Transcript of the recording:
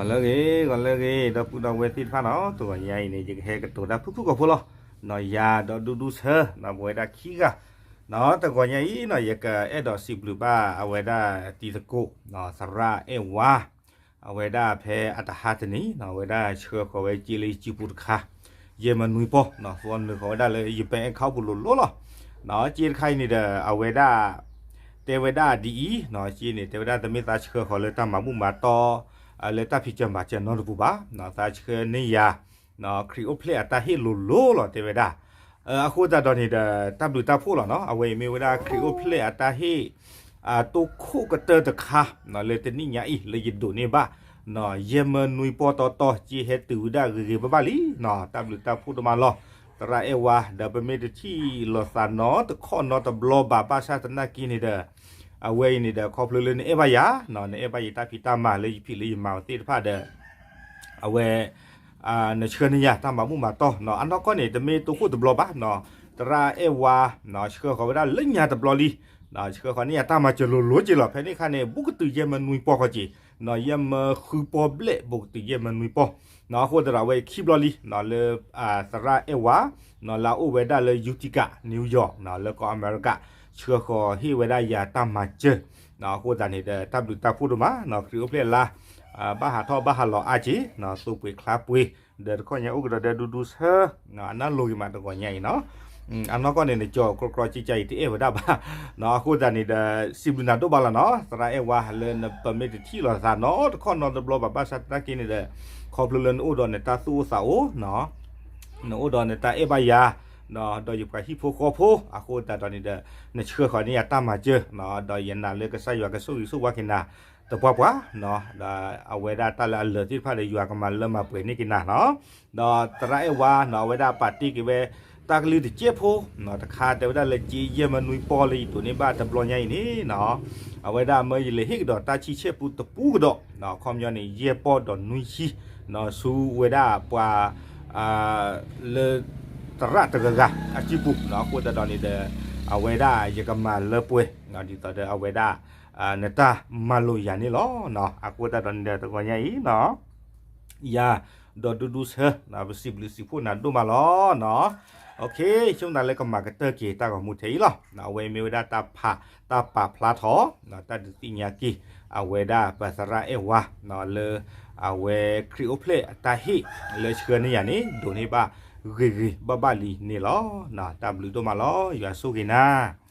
ဂီၤလၢအဂ့ၤ ဂီၤလၢအဂ့ၤ ဒီပုၢ်ဒီဝဲၢ်သ့ၣ်တဖၣ်နီၤ, တဂီၤညါအံၤန့ၣ် ယကဟဲကတိၤတၢ်ဖုၣ်ဖုၣ်ကိာ်ဖိလီၤ. နီၤ ယၤဒီးဒူဒူဆၢ နီၤ ပဝဲဒၣ်ခံဂၤ နီၤ တဂီၤညါအံၤနီၤ ယကအဲၣ်ဒိးစံးဘျုးဘၣ်အဝဲဒၣ်တံၤသကိး သရၣ်အဲၣ်ဝါ အဝဲဒၣ်ဖဲအတဟါတနံၤနီၤ အဝဲဒၣ်ဆှၢဃီၤဝဲစ့လၢယစုပူၤတခါ ယဲၢ်မၢနွံပီၢ် သီနုာ်ဃီၤဝဲဒၣ်လၢယ bank account ပူၤလိၤလိၤလီၤ. နီၤ စ့တခါအံၤန့ၣ်ဒီး အဝဲဒၣ် တဲဝဲဒၣ်ဒ်အံၤနီၤ, စ့န့ၣ် တဲဝဲဒၣ် တမ့ၢ်သးဆှၢဃီၤလၢတၢ်မၤဘူၣ်မၤတီ လၢတၢ်ဖံးစၢၤမၤစၢၤနီတပူၤဘၣ်, သးဆှၢန့ၢ်ယၤ ခရံာ်အိၣ်ဖျဲၣ်အတၢ်ဟ့ၣ်လိၤလိၤလီၤ တဲဝဲဒၣ်. အဃိသတးဒီးန့ၣ်ဒီး တၢ်ဘျုးတၢ်ဖှိၣ်လီၤနီၤ, အဝဲအံၤမ့ၢ်ဝဲဒၣ်ခရံာ်အိၣ်ဖျဲၣ်အတၢ်ဟ့ၣ် တိခိၣ်ကတၢၢ်တခါ လၢတနံၣ်ညါအံၤ လၢယဒိးန့ၢ်ဘၣ် ယဲၢ်မၢနွံပီၢ်တီတီ စ့ဟဲတုၤဝဲဒၣ်ဂ့ၤဂ့ၤဘၣ်ဘၣ်လံနီၤ, တၢ်ဘျုးတၢ်ဖှိၣ်ဒိၣ်မးလီၤ. သရၣ်အဲၣ်ဝါ ဒီးပမ့ၢ်တထံၣ်လိာ်သးနီတခီၣ်နီတဘျီဘၣ် ဘၣ်ဆၣ်သနာ်က့န့ၣ်ဒီး အဝဲအံၤန့ၣ်ဒီး ခီဖျိလၢနအဲၣ်ဘၣ်ယၤနီၤ, နအဲၣ်ဘၣ်ယတၢ်ဖံးတၢ်မၤလၢယဖံးလၢယမၤအီၤသ့ၣ်တဖၣ်ဒီး အဝဲ နဆှၢန့ၢ်ယၤတၢ်မၤဘူၣ်မၤတီနီၤ, အနီၢ်ကီၢ်န့ၣ် တမ့ၢ်တိခိၣ်တဘျီဘၣ်နီၤ, သရၣ်အဲၣ်ဝါ ဆှၢဃီၤဝဲဒၣ်လၢညါတဘျီလံ, ဆှၢဃီၤန့ၢ်ယၤတၢ်မၤစၢၤလိၤလိၤက့ၤလီၤ. ဖဲန့ၣ်အခါန့ၣ် ဘူးကတုၤယဲၢ်မၢနွံပီၢ်ဃီက့ၤနီၤ, ယဲၢ်မၢဃုပီၢ်ဘျဲၣ် ဘူးကတုၤယဲၢ်မၢနွံပီၢ်နီၤ, အဃိသတးဒီး အဝဲခံဘျီလံနီၤ လၢ သရၣ်အဲၣ်ဝါနီၤ လၢအအိၣ်ဝဲဒၣ်လၢ Utica New York နီၤ လၢကီၢ်အမဲရကၤ ဆှၢဃီၤဟ့ၣ်ဝဲဒၣ်ယၤတၢ်မၤစၢၤနီၤ, အဃိသတးန့ၣ်ဒီး တၢ်ဘျုးတၢ်ဖှိၣ်ဒိၣ်မးနီၤ, ခရံာ်အိၣ်ဖျဲၣ်အလါ ဘၣ်ဟးထီၣ်ဘၣ်ဟးလီၤအါက့ၤနီၤ, သူပှ့ၤချါပှ့ၤ ဒီးတခီညါအိၣ်ကဒီးဒီးဒူဒူဆၢ အနၢ်လိၤဂ့ၤမးတဂီၤညါအံၤနီၤ, အနီၢ်ကီၢ်န့ၣ် နကၠီၤကြီကြီကၠံကၠံအံၤ တအဲၣ်ဝဲဒၣ်ဘၣ်နီၤ, အဃိသတးန့ၣ်ဒီး စံးဘျုးနၤဒိၣ်ဘၣ်လီၤနီၤ, သရၣ်အဲၣ်ဝါ လၢနပမ့ၢ်တထံၣ်လိာ်သးနီတခီၣ်နီတဘျီဘၣ် ဘၣ်ဆၣ်သနာ်က့န့ၣ်ဒီး ခီဖျိလၢနအိၣ်ဒီးနတၢ်သူၣ်အိၣ်သးအိၣ်နီၤ, နအိၣ်ဒီးနတၢ်အဲၣ်ဘၣ်ယၤ ဒီးယပှၤဟံၣ်ဖိဃီဖိ အဃိသတးဒီးန့ၣ်ဒီး နဆှၢဃီၤန့ၢ်ယၤတၢ်မၤစၢၤနီၤ, ဒီးယနာ်လၢကစၢ်ယွၤကဆိၣ်ဂ့ၤဆိၣ်ဝါက့ၤနၤ တပှၢ်ပှၢ်နီၤ, ဒီးအဝဲဒၣ်တၢ်လၢအလၢာ်သ့ၣ်တဖၣ်ဒီး ယွၤကမၤလၢမၤပှဲၤန့ၢ်က့ၤနၤနီၤ, ဒီးသရၣ်အဲၣ်ဝါနီၤ အဝဲဒၣ်ပာ်တ့ၢ်က့ၤဝဲ တၢ်ကလုၢ်တစဲးဖိနီၤ, တခါတဲဝဲဒၣ်လၢ က့ယဲၢ်မၢနွံပီၢ်လၢယဒိးန့ၢ်ဘၣ်တဘျီညါအံၤန့ၣ်နီၤ, အဝဲဒၣ်မၢယလဲၤဟ့ၣ်ကဒီးတၢ်ဆံဆဲၣ်ပူတပူကဒီးနီၤ, ခီပညီန့ၣ် ယဲၢ်ပီၢ်ဒီးနွံဆံနီၤ, ဆူဝဲဒၣ်ပှၤ လၢ သရၣ်တဂၤဂၤအစုပူၤနီၤ, အဃိသတးဒီးန့ၣ်ဒီး အဝဲဒၣ်ယကမၤလၢပှဲၤနီၤ, ဒ်သိးဒီးအဝဲဒၣ် နတၢ်မၤလိာ်ယၤန့ၣ်လီၤနီၤ, အဃိသတးဒီးန့ၣ်ဒီး တဂီၤညါအံၤနီၤ ယၤ ဒီးဒူဒူဆၢ ပစံးဘျုးစံးဖှိၣ်နၤဒိၣ်မးလီၤနီၤ, ဆိကမိၣ်သးလၢကမၤကတၢၢ်က့ၤတၢ်ဂီၤမူထဲအံၤလီၤ, အဝဲမ့ၢ်ဝဲဒၣ်တၢ်ဖး တၢ်ပာ်ဖျါထီၣ် တၢ်ဒုးသ့ၣ်ညါက့ၤ အဝဲဒၣ်ပသရၣ်အဲၣ်ဝါနီၤ, လၢ အဝဲခရံာ်အိၣ်ဖျဲၣ်အတၢ်ဟ့ၣ် လၢဆှၢန့ၢ်ယၤန့ၣ် ဒိးန့ၢ်ဘၣ်ဂ့ၤဂ့ၤဘၣ်ဘၣ်လံန့ၣ်လီၤ, တၢ်ဘျုးဒိၣ်မးလီၤ, ယွၤဆိၣ်ဂ့ၤနၤ